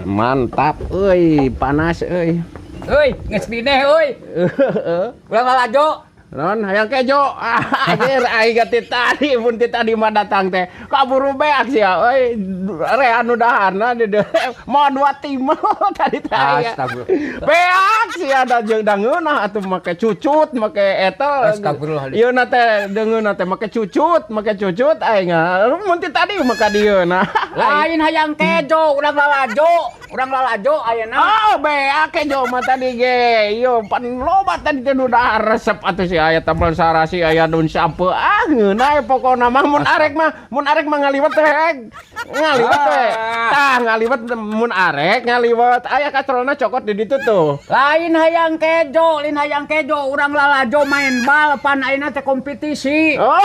Mantap euy, panas euy. Euy, geus pineh euy. Ulah lalajo. Non, hayang kejo. Ah, anjir aing ti tadi mun ti tadi mah datang teh. Kaburu beak sia euy. Re anu daharna di dieu. Mau dua tim tadi teh aya. Astagfirullah. Beak sia da jeung da ngeunah atuh make cucut, make eta. Astagfirullahaladzim. Ieu na teh deungeunna teh make cucut aing. Mun ti tadi mah ka dieu nah. Lain hayang kejo, urang lalajo, urang lalajo ayeuna. Oh, beak kejo mah tadi ge. Ieu pan loba tadi teh nu dahar resep atuh si aya tambal sarasi, aya daun sampeu. Ah, ngeunah we pokona mah mun arek mah ngaliwet teh. Ngaliwet teh. Ah. Tah, ngaliwet mun arek ngaliwet. Aya kastrolna cokot di ditu tuh. Lain hayang kejo, lain hayang kejo, urang lalajo main bal pan ayeuna teh kompetisi. Oh,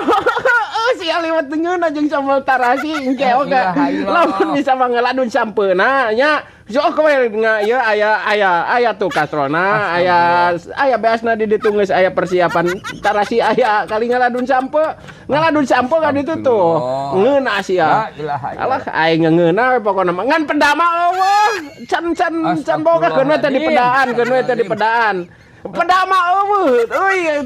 oh si liwet ngeunah jeung sambal tarasi engke oge. Ilaha illallah. Lamun bisa mah ngeladun sampeuna nya. Sok we nga ieu aya aya aya tuh kastrolna, aya aya beasna di ditu geus aya persiapan tarasi aya kali ngaladun sampeu. Ngaladun sampeu ka ditu tuh. Ngeunah sia. La ilaha illallah. Alah aing ngeunah we pokona mah. Ngan peda mah euweuh. Can can can boga keun we teh di pedaan, keun we teh di pedaan. Peda mah euweuh. Euy,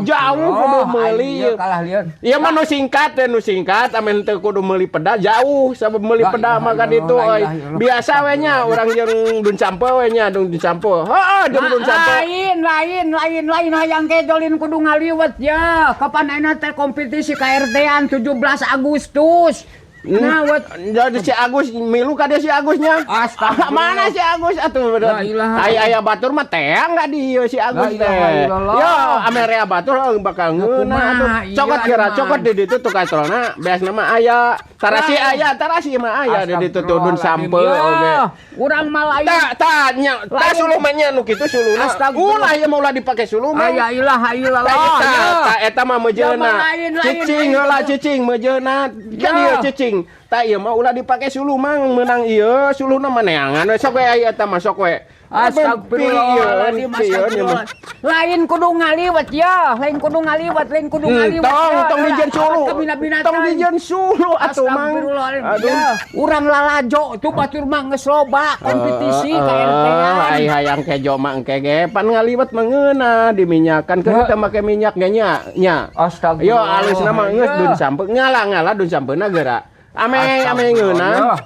jauh kudu meuli. Aing kalah lieur. Iya mah nu singkat teh, nu singkat amen teu kudu meuli peda jauh sabab meuli La peda ilaha mah ka ditu illallah, la euy. ilaha illallah. Biasa we nya urang jeung dun sampeu we nya, dun sampeu. Heeh, jeung dun sampeu. Lain, lain, lain, lain hayang kejo lin kudu ngaliwet ya. Kapan ayeuna teh kompetisi KRT-an 17 Agustus. Nah, wet. Jadi si Agus milu ka dia si Agusnya. Astagfirullah. Mana si Agus atuh? La ilaha. Aya aya batur mah teang ka di ieu si Agus La ilaha teh. illallah. Yo, ame rea batur euy bakal ngeunah kumaha, atuh. iya, Cokot kira mah. Cokot di ditu tuh kastrolna beasna mah aya. Tarasi Lah. aya, tarasi mah aya di ditu tuh dun sampeu Ya, oge. urang mah lain. Ta ta nya, ta Lain. suluh mah nya nu kitu suluhna. Astagfirullah. Ulah ieu mah ulah dipake suluh mah. Aya ilaha illallah. Ta eta, Ya. ta eta mah mejeuna. Ya, mah lain, lain, Cicing lain. heula cicing mejeuna. Kan Ya. ieu cicing. Ta ieu mah ulah dipake suluh mang meunang ieu suluhna mah neangan we sok we aya eta mah sok we. Astagfirullahaladzim, astagfirullah. Lain kudu ngaliwet ya, lain kudu ngaliwet, lain kudu ngaliwet. Tong ya. tong dijieun suluh. Kabina-binatang. Tong dijieun suluh atuh mang. Astagfirullahaladzim. Aduh. Ya, urang lalajo tuh batur mah geus loba kompetisi KRT-an. Ai hayang kejo mah engke ge pan ngaliwet mah ngeunah diminyakan keur kita make minyak ge nya nya. Astagfirullah. Yo alusna mah geus Ya. dun sampeu ngala-ngala dun sampeuna geura. Ame ame ngeunah.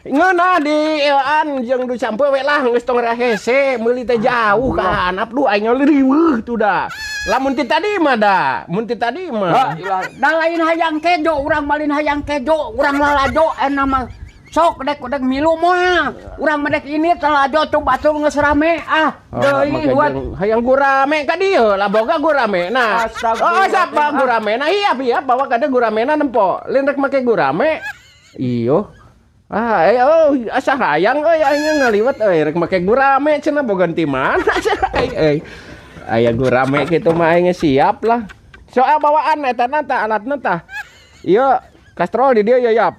Ngeunah di ieuan jeung dun sampeu we lah geus tong hese meuli teh jauh ka handap duh aing riweuh tuh da. Lamun ti tadi mah da, mun ti tadi mah. Da lain hayang kejo, urang malin hayang kejo, urang lalajo enak mah. Sok dek dek milu moal. Urang mah dek ini lalajo tuh batur geus rame ah. Oh, Deui make buat hayang gurame ka dieu lah boga gurame nah. Astagfirullah. Oh, siapa gurame nah iya iya bawa kada gurame na nempo. Lain rek make gurame. Iyo. Ah, oh, asa hayang euy aing ngaliwet euy rek make gurame cenah boga ti mana cenah aing euy. Aya gurame kitu mah aing siap lah. Soal bawaan eta na tah alatna tah. Ieu kastrol di dieu ya yap.